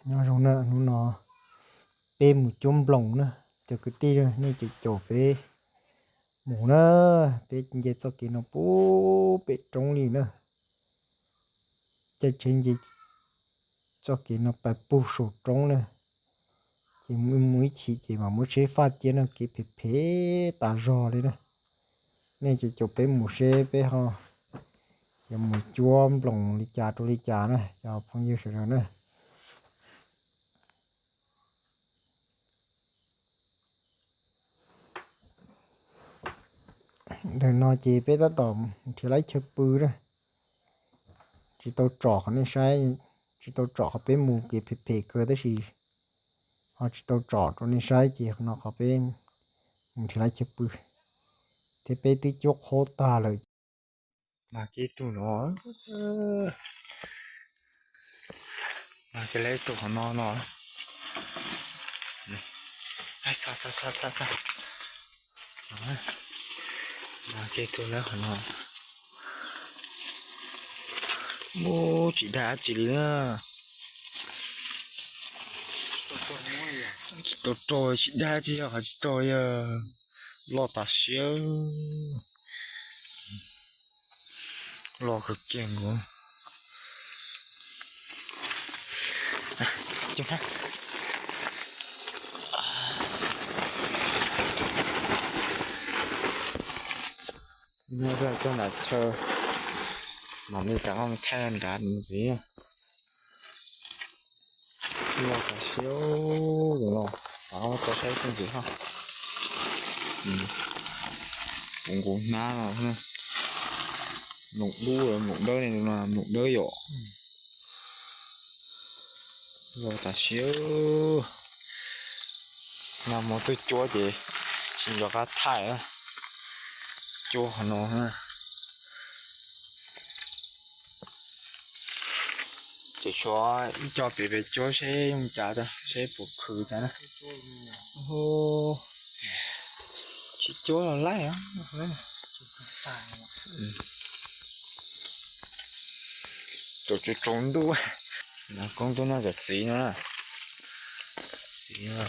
Nyob zoo na, hnub no peb mus cuab nploos na, cov kwv tij, nej caum caum peb mus na, peb nce txoj kev no puag pem roob li na. Caij tsheb nce txoj kev no pais puag saum roob na, ces mus ib chim ces mam muab tsheb faj cia no, kev phem phem tas zog li na. Nej caum caum peb mus seb peb ho yuav mus cuab nploos li cas rau li cas na cov phooj ywg sawv daws na. Ntawm no ces peb tab tom nrhiav laib chaw pw na, tsis tau tsom qhov nej saib, tsis tau tsom qhov peb mus kev phem phem kawg tab sis ho tsis tau tsom rau nej saib ces no qhov peb mus nrhiav laib chaw pw, thiab peb twb cuab qhov tag lawm. Mas kiag ib tug no, mas kiag lawm ib tug qhov no no. Mas kiag ib tug lawm qhov no. Ub, tsis dag dab tsi li na. Tsis tau raug, tsis dag dab tsi, yog qhov tsis tau yog loj tas siab. Loj kawg kiag nkaus. Nyob rau cov nram chaw, mam li rov qab mus thaij nrad ntxiv. Loj tas siab no, rov qab mus tau saib ib tug ntxiv ho. Puv nkaus hnab no, mloom dub, mloom dawb, mloom dawb yom. Loj tas siab. Nag hmo tuaj cuab ces tsis nco qab thaij, cuab qhov no. Ces tshuav ib co pem pem cuab seb zoo cas, seb puas khwv tas na. Tsis cuab los laij. Tsaus tsaus ntuj, Nas Koob tuaj noj cov txiv no na. Txiv no.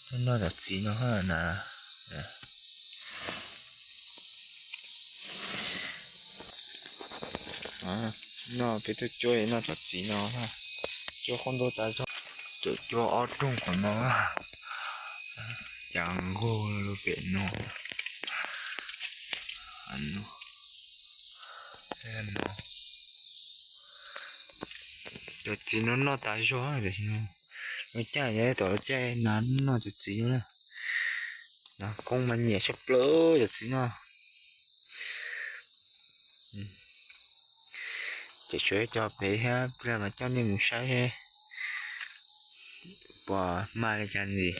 Tuaj noj cov txiv no na. No peb tuaj cuab noj cov txiv no, cuab qhov ntuj tas zog. Ces cuab ob rooj qhov no, cas nquag lug pem no. Cov txiv no noj tas zog, lawv caij, tom lawv caij Nas noj cov txiv no na. Nas Koob mas nyiam tshaj plaws cov txiv no. Ces tshuav ib co pem thiab, pliag mas coj nej mus saib seb puas mag li cas ntxiv.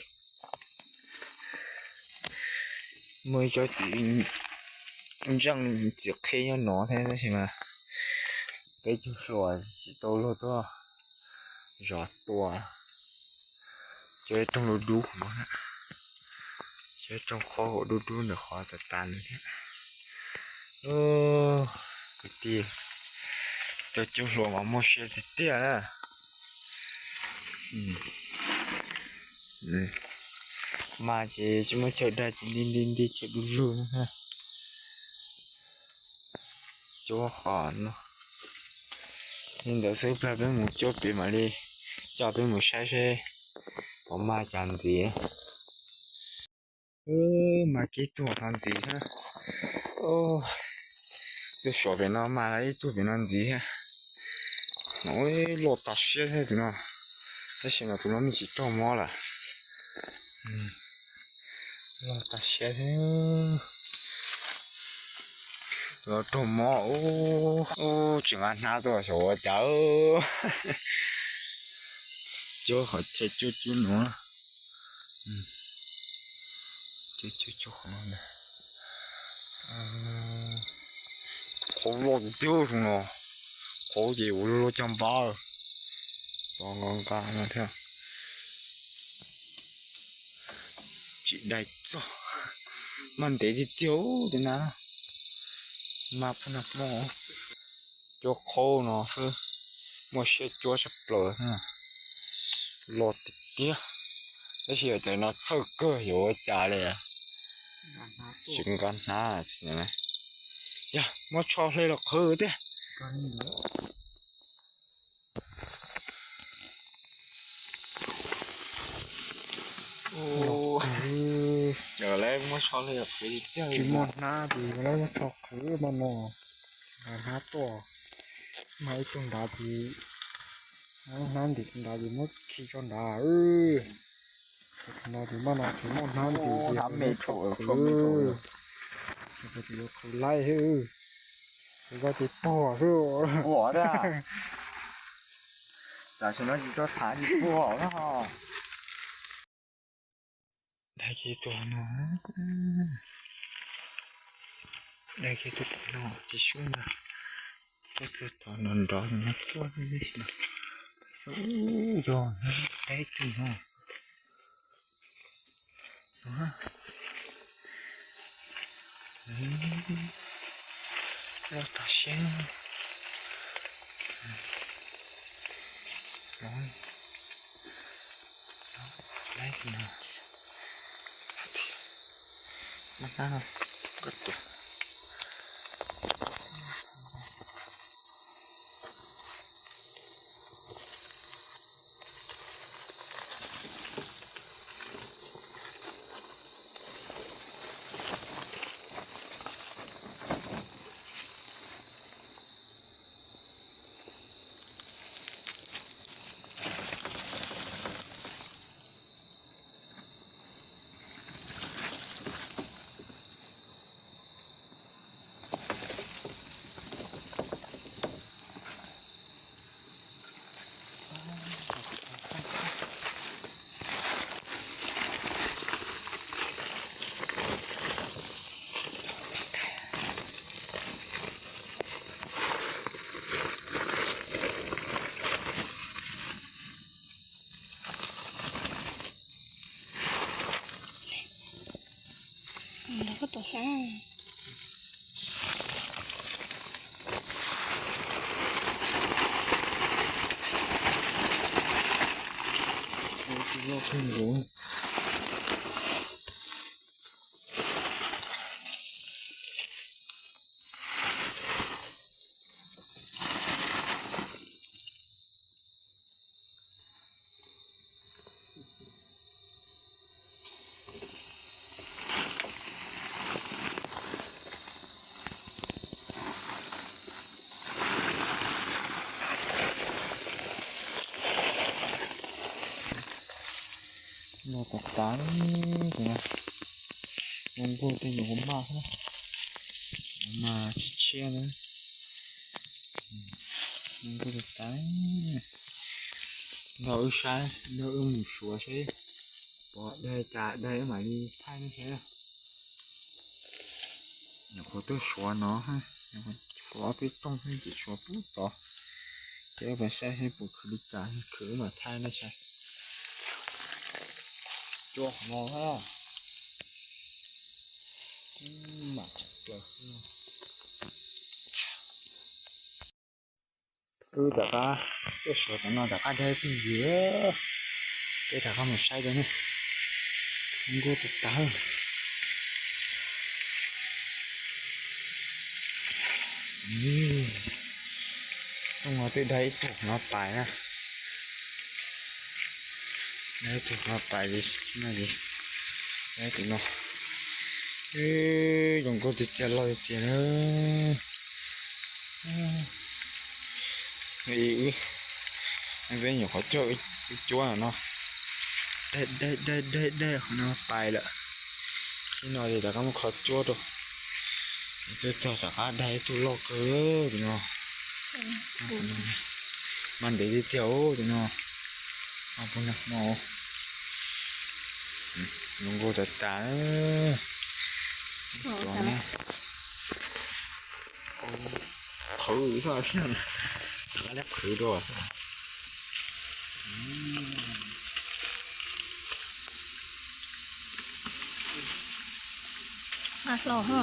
Muaj ib tsob txiv ntseej txiv qhib nyob no thiab tab sis mas peb cug hluas tsis tau luag tuaj zov tua. Cov rooj dub dub no, cov rooj qhov dub dub ntawm qhov tas tas no thiab. Kwv tij, cov cug hluas mas muaj siab tiag tiag na. Mag ces tsis muaj chaw dag, ces nti nti nti chaw du lug. Cuab qhov no li ntawd xwb, plag peb mus cuab pem mam li coj peb mus saib seb puas mag cas ntxiv. Mag kiag ib tug no ntxiv thiab. Tus suav pem no mag ib tug pem no ntxiv thiab. No loj tas siab thiab tus no, tab sis mas tus no me tsis raug mob lawm. Loj tas siab thiab. Tus no raug mob, ub, tsis nqa hnab tuaj xyov ua cas. Cuab qhov chaw cuab cuab no. Cuab cuab qhov no. Qhov loj tiag tiag no. Qhov ces ua luaj caj npab. Nqa nqa no thiab. Tsis dai txog. Mag ntev tiag tiag ub tus nas. Mas pheej nag hmo cuab qhaub no xwb, muaj siab cuab tshaj plaws, los tiag tiag. Tab sis yog cov no txhawj kawg yuav ua cas li, tsis nqa hnab. Yog muab tsho hle los qhwv tiag. Cov lawv muab tsho hle los qhwv tiag, tsis muaj hnab ces lawv muab tsho qhwv mas no. Nqa hnab tuaj, mas ib tug nrad ces, hnab ntim nrad ces muab khi tso nrad. Tus no ces mas no tsis muaj hnab ntim ces muab tsho qhwv. Yuav qhwv laij xwb, qhwv koj ces puag xwb. Tam sim no tsis tau tham tsis puag na. Dai kiag tus no, dai kiag tus no tsis sub ntag. Tuaj txog tom no nrov no tuaj xwb no. Xub yog dai tus no. Loj tag siab. Lov, lov, lov no. Mas nab no, koj tuaj. Koj tuaj hlab. Los tas tas, zoo nkauj tej nyuam hauv maj xwb, hauv maj tshiab tshiab na. Zoo nkauj tas tas. Nrog wb saib, nrog wb mus suav seb pom dai cas dai wb mam li thaij nej saib. Nyuam qhuav tuaj suav no, suav peb rooj xwb ces suav pub tod. Ces wb saib seb puas khwv li cas, khwv wb mam thaij nej saib. Cua hmo na. Mam tsav plaws. Wb rov qab tuaj suav tom no rov qab dai ib tug ntxiv, peb rov qab mus saib rau ne. Nkauj tas tas. Rooj no twb dai ib tug no pais na. Dai ib tug no pais li, dai tus no. Zoo nkauj tiag tiag, loj tiag tiag na. Peb nyuam qhuav coj wb cuab no, dai dai dai dai qhov no pais lawm. Ib no ces rov qab muab kho cuab rau. Twb txog rov qab dai ib tug loj kawg tus no. Mas ntev tiag tiag tus no. Peb nag hmo, zoo nkauj tas tas. Qhwv xwb, rov qab qhwv dua. Nqa hlo ho.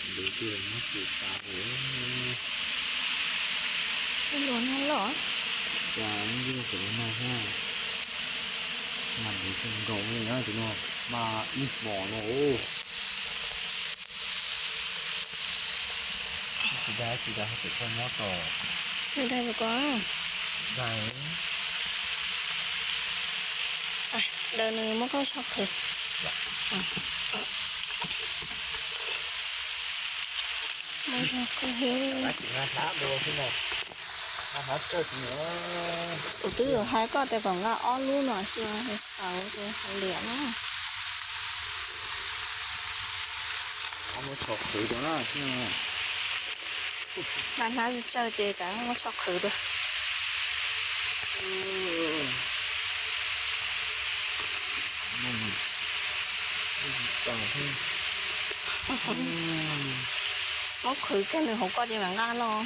Ntev tiag, muab xim tas lawm. Ib lua no loj. Cas ib lua xim no thiab. Mas ntev kawg nkaus li na, tus no mas ib hmos no. Tsis dai, tsis dai, tsis dai, tsis dai ko. Dai. Daws nws muab koj tso qhwv. Muab tso qhwv. Tus twb hais koj tias kom nqa ob lub no xwb, xav tus hauv liam no. Nqa hnab tsawg ces kav muab tso qhwv dua. Muab qhwv kiag nws hauv ko ces mam nqa los.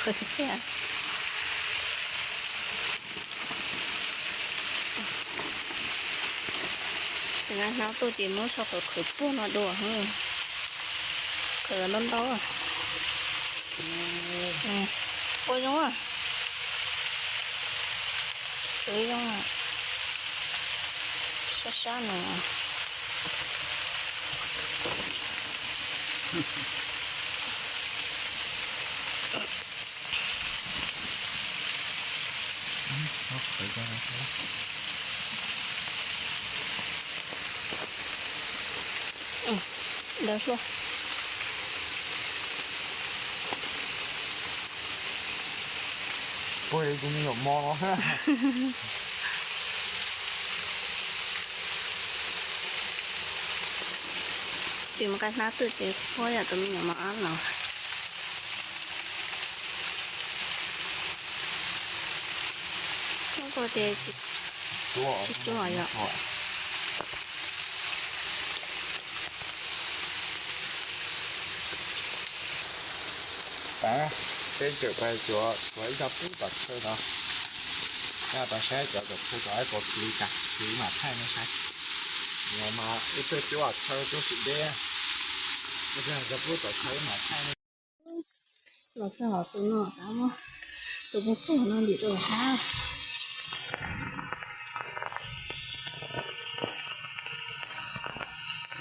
Qhwv thiab. Tsis nqa hnab tuaj ces muab tso qhwv qhwv puag no dua. Qhwv ntau ntau. Ua zoo. Qhwv zoo. Sab sab no. Daws hlua. Puag li tus me nyuam mos no. Tsis mus nqa hnab tuaj ces puag yam tus me nyuam mos ab no. Hnub ko ces tsis cuag yom. Peb tseem pais cuav ib co pub tom chaw no. Peb pais saib cov tom chaw tau ib puas kis li cas, kis mam thaij nej saib. Mas ib tug cuab chaw cuab tsis deb, ib tug cov pub tom chaw mam thaij nej. Los txog hauv tus no, tus pub pug no ntim rau hab.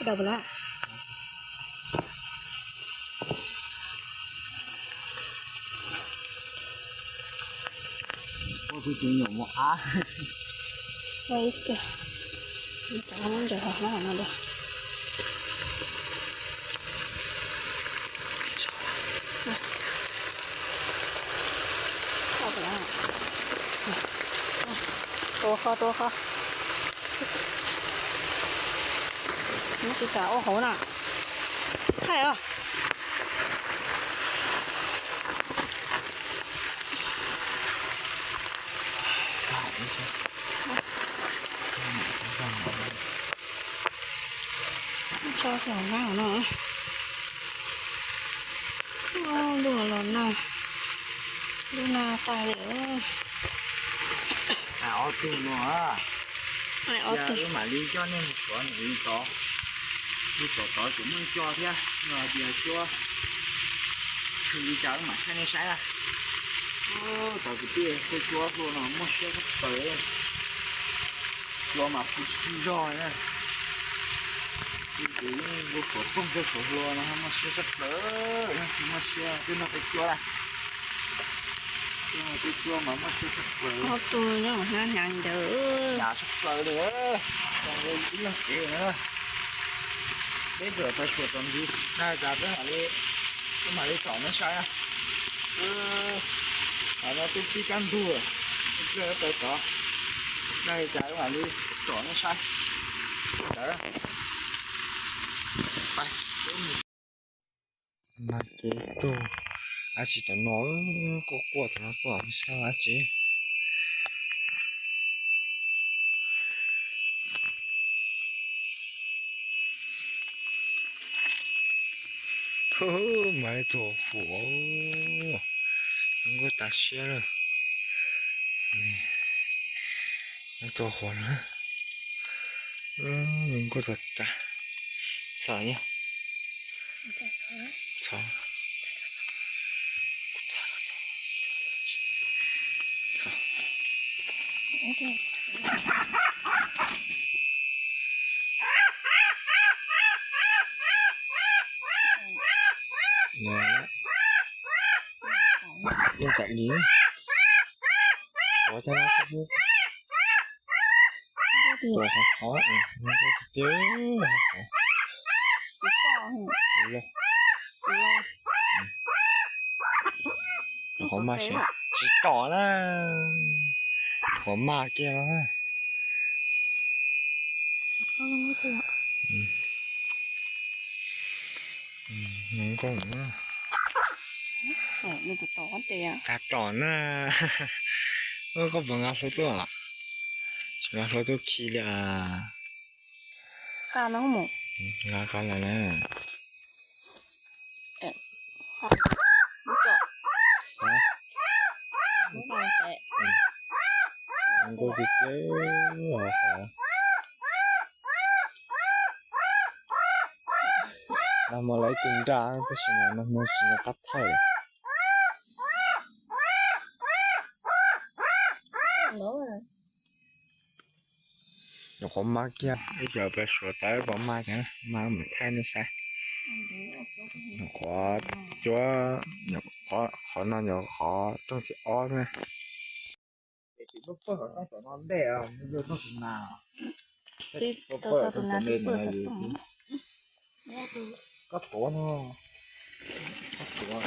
Daws puas lawm? Ua tus me nyuam mos ab. Ua ib tug. Ib tug muab ntsaws hauv hnab no dua. Tua qhov, tua qhov. Muab tsis kam ua hauv na. Thaij os. Tso saum na no. Lub los nag, lub nag tas li. Hais ob tug no, wb mam li coj nej mus xyuas ntawm tod, mus xyuas tod tseem muaj cov thiab, yog tias cuab tsis li cas wb mam thaij nej saib na. Cov kwv tij, tej cuab hlua no muaj siab tshaj plaws. Cuab mas kuj tsis zog na. Kuv yeej ua kom poob kawg cov hlua no muaj siab tshaj plaws, yeej tsis muaj siab twb nrog peb cuab lawm. Twb nrog peb cuab mas muaj siab tshaj plaws. Ob tug nyob hauv hnab hnyav ntawd. Hnyav tshaj plaws li, ib leeg tsev na. Peb tseem pais xyuas txuas ntxiv na, cas peb mam li, peb mam li tsom nej saib na. Hais no twb pib kab ntug, peb pais tod, na cas peb mam li tsom nej saib. Ntawd, pais. Mas kev tuaj dab tsi tom no, quaj quaj tom no tuaj saib dab tsi. Mas ib tug fuam, zoo nkauj tas siab lawm. Ib tug fuam na, zoo nkauj tas tas. Txhob yog, txhob, txhob. Yeej tam li, tuav cov no xwb, tuav qhov qhov, qhov mas tsis tom na, qhov mas kiag no. Nkauj, tag tom na. Koj puas nqa hluav taws? Tsis nqa hluav taws khi li. Nqa qab lawm na. Nkauj tiag tiag. Nag hmo lawv ib tug nraj tab sis mas nag hmo tsis nco qab thaij. Nyuam qhuav mab kiag, ib tsam peb suav tau ib qho mab thiab, mab mus thaij nej saib. Nyuam qhuav cuab, qhov no nyuam qhuav rooj txiv ob xwb na. Twb tau txog tus nas twb pw xov tooj. Koj tuav no, koj tuav.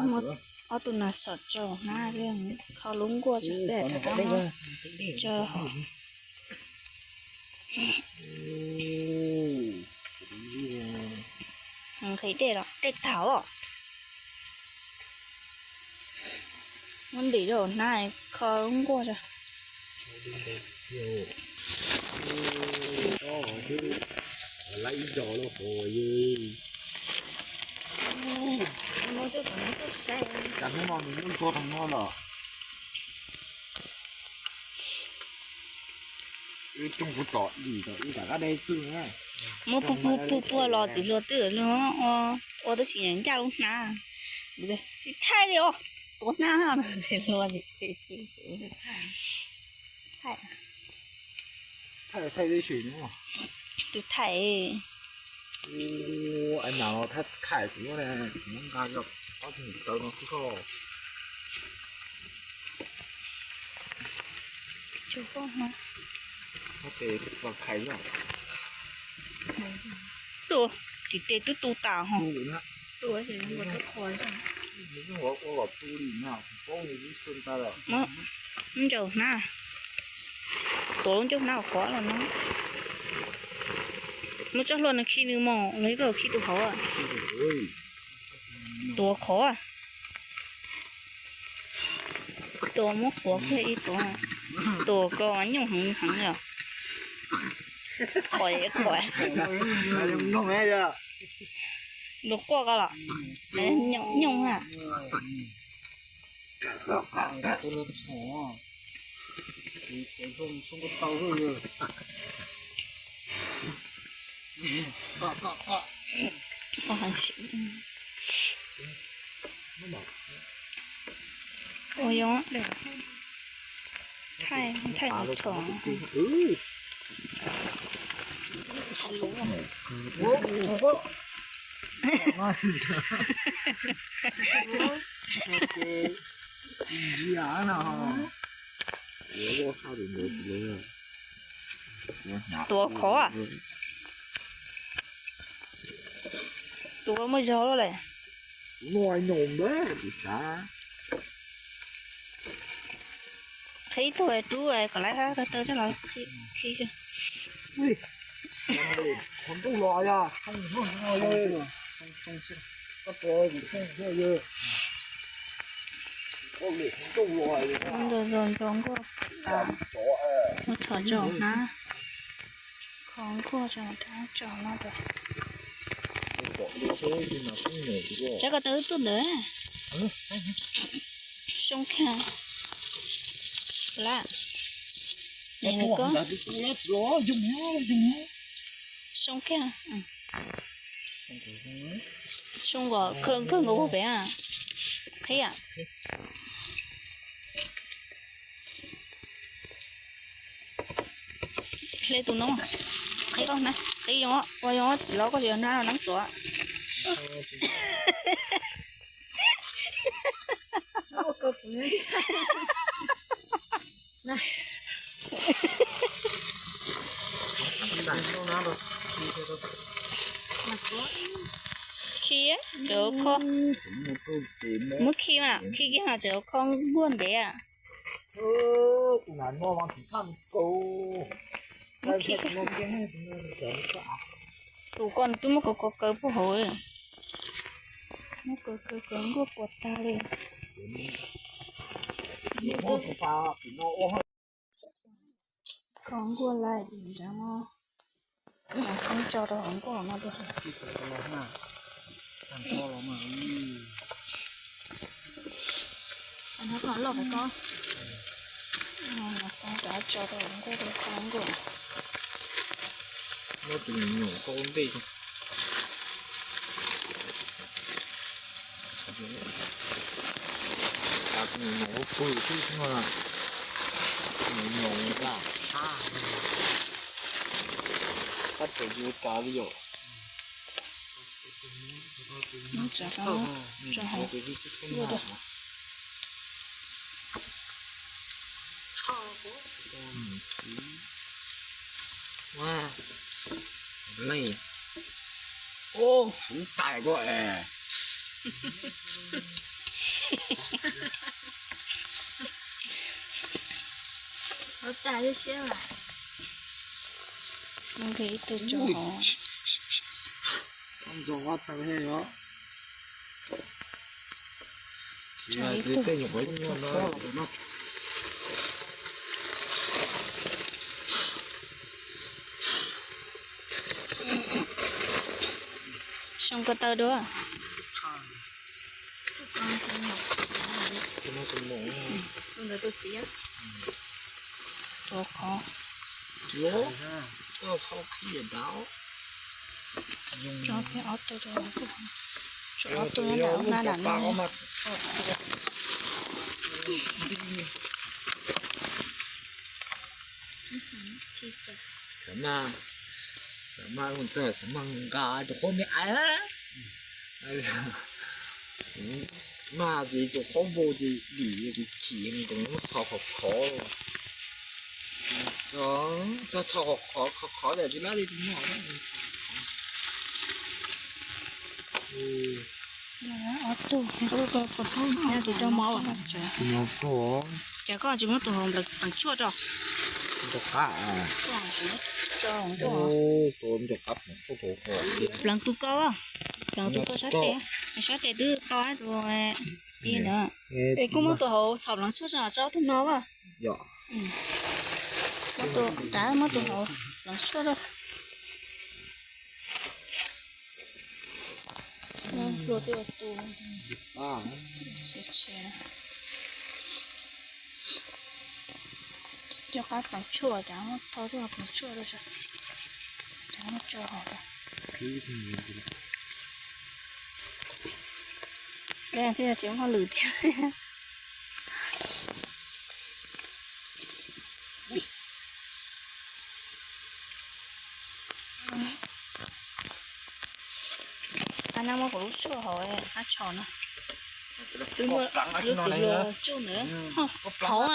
Muab ob tug nas saum tso hnab, kho lub nkuaj tso peb rov qab muab tso hauv. Nqhis dej los dej tag os. Muab ntim rau hauv hnab kho lub nkuaj tso. Muab puag puag puag los txiv hluas twb ua tab sis ncaj lub hnab. Tsis thaij li os, tuav hnab hluas. Thaij, thaij, tus thaij. Ai nas los thaij, thaij kuv ne, kuv muab nqa ob tug taw no xwb koj. Tus tim tes twb tu tas ho. Muab ntsaum hnab, tuav lub ncauj hnab qhuav los no. Muab tsob hlua nws khi nws mos los, koj khi tus hauv. Tuav qhuav. Tuav muab qhuav kiag ib tuav. Tuav ko mas nyooj heev heev yom. Qhuav qhuav. Luag quaj ko los nyooj na. Ua zoo, thaij, thaij qhov txhom. Tuav qhuav. Tus muaj zog lawm. Qhib ib tug rub kom lawv tawg tawg coj los khi. Ntxo ntxo ntxo nkuaj tas, muab rho tso hnab, kho nkuaj tso rau tso no tas. Tsab ko taw tuaj ntawd. Soo kiag. Lab. Nim nws ko. Soo kiag. Soo kom kawg nkaus pem. Qhib. Hle tus noob. Qhib koj na, qhib yoo, ua yoo txiv laus koj tsis yog nab no neeb tuav. Khi, cov kho. Muab khi mas, khi kiag mas cov kho nkuaj ntev. Tus ko nws twb muab kaw kaw puag hauv. Muab kaw kaw kaw nkuaj puas tag li. Kho nkuaj lawm nrad no. Tso rau hauv nkuaj no. Loj ko. Tso rau hauv nkuaj, tso nkuaj. Muab tus nyuam koj ua ntej. Tus nyuam ua pw xwb no. Nyuam ua ka sab. Koj tseem yuav cov li yom. Muab tso rau hauv. Leej. Ub, suv tais koj es. Ib tug tso hov. Ntxog qab taw thiab yom. Ib tug. Soo ko taw dua. Tus ntawd tus txiv. Rau qhov. Tso kiag ob tug rau. Tso ob tug na, na na na. Xav mas, xav mas, xav mas nqa tus qhuab me aiv. Mas ces tus qhuab npau ces dim tis chim nkoos lub txho khov khov. Txog, txog txho khov khov, khov khov tias tsis lab li tus nyuam. Ob tug. Tsis rau mov. Ces koj tsis muab tus hauv pleev tshuaj tso. Pleev tus ko, pleev tus ko sab tes, sab tes twb to tus ti ntawd. Es kuj muab tus hauv txhom pleev tshuaj tso, tso tus no as. Muab tus nrad, muab tus hauv pleev tshuaj rau. Hluas twb ua tus. Coj qab pleev tshuaj, cas muab thau coj pleev tshuaj rau, cas muab tso hauv. Thiab tsis muaj hauj lwm thiab. Qab nab muab kuv lub tshuaj hauv qab tsho no. Twb muaj lub txiv hluas tsuj ntawd hauv.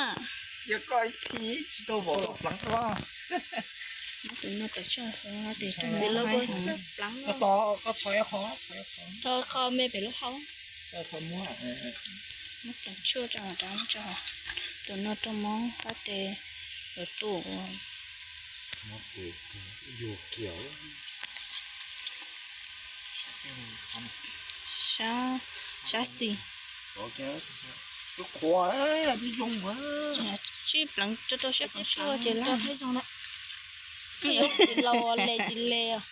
Muab tus no pleev tshuaj, txiv hluas ko txawj pleev. Tho qho me pem lub hau. Muab pleev tshuaj rau rau, tus no rau Hmoob qab tes yuav tuaj. Sab, sab xis. Tsib pleev rau rau siab pleev tshuaj ces lawm. Tsis laus le tsis le os.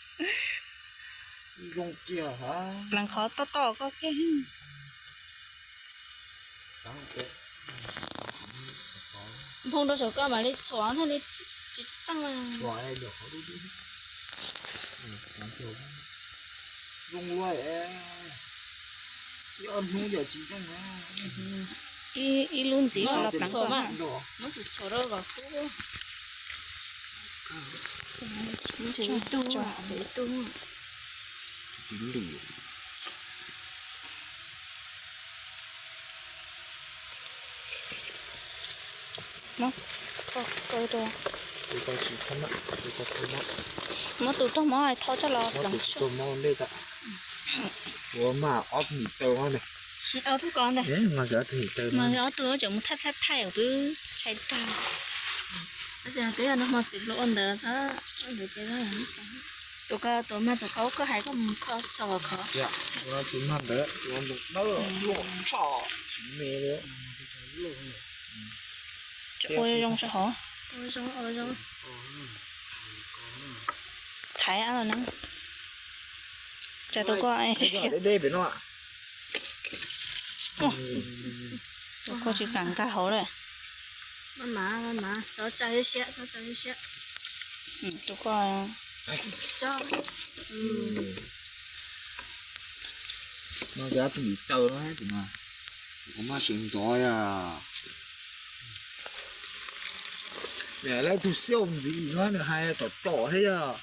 Zoo tiag hab. Pleev qhov toj toj koj kiag. Nphoo rau saum koj mam li txhuam thiaj li tsis txeej. Zoo luaj, ib ob hnub yog tsis zoo. Ib lub ntxiv los pleev txhuam mas. Muab txhuam txhuam rau kom kub. Tshuav ib tug, tshuav ib tug. Muab kaw rau. Muab tus raug mob thau coj los pleev. Ua mas ob tug tawv no ne. Ob tug ko ntag. Mas ob tug tseem mus thaij thaij thaij twb tshai tag. Tab sis twb yog nag hmo txiv hluas ua ntawd xwb. Tus ko tus mag tus qau koj hais koj mus kho txog qhov. Tus mag ntawd ua ntawm dawb luaj tshaj me li. Ua zoo tso hov. Thaiv los ne. Cov tus ko deb deb pem no. Tus ko tsis kam nkag hauv lawm. Tus ko no, tus tawv no, tus no kuv maj seev ntxov yom. Niam lawv tus xiauj ntxiv no nws hais tom tom thiab yom.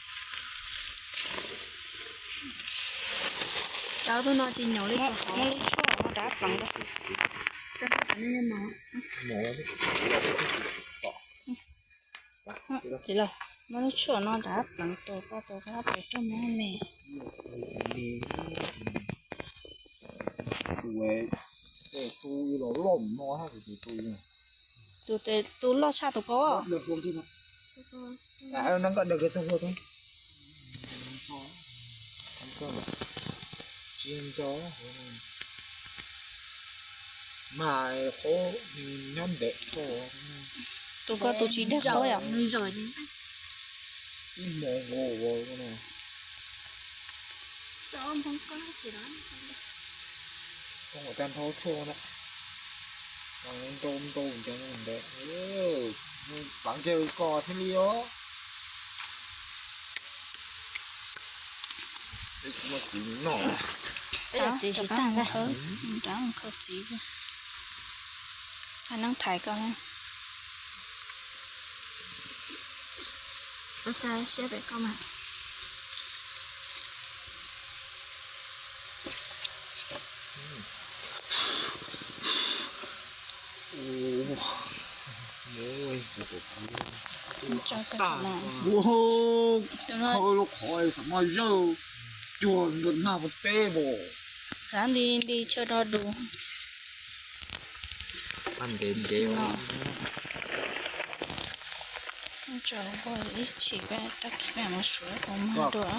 Cov tus no tsis nyuam li. Muab lub tshuaj no rov pleev rau. Txiv laus, muab lub tshuaj no rov pleev tus ko tus ko pem rau mob me. Tus tes tus loj tshaj tus ko. Mas qhov nyob ntev. Tus ko tus tsis dag qhov yom. Ib hmo ua ua no. Tag nrho tshuaj na. Ntau ntau ntawd, pleev kiag ko thiaj li os. Txiv noj. Txiv tsis tag ntag. Rov kho txiv. Hais neeb thaiv koj. Ua tsa siab pem koj mas. Khawb lub qhov xam maj zawj cuag ntuag nag pog teb npaum. Kav nti nti chaw do dus. Ntev ntev. Ib chim peb tag kis peb mus suav ua mag dua.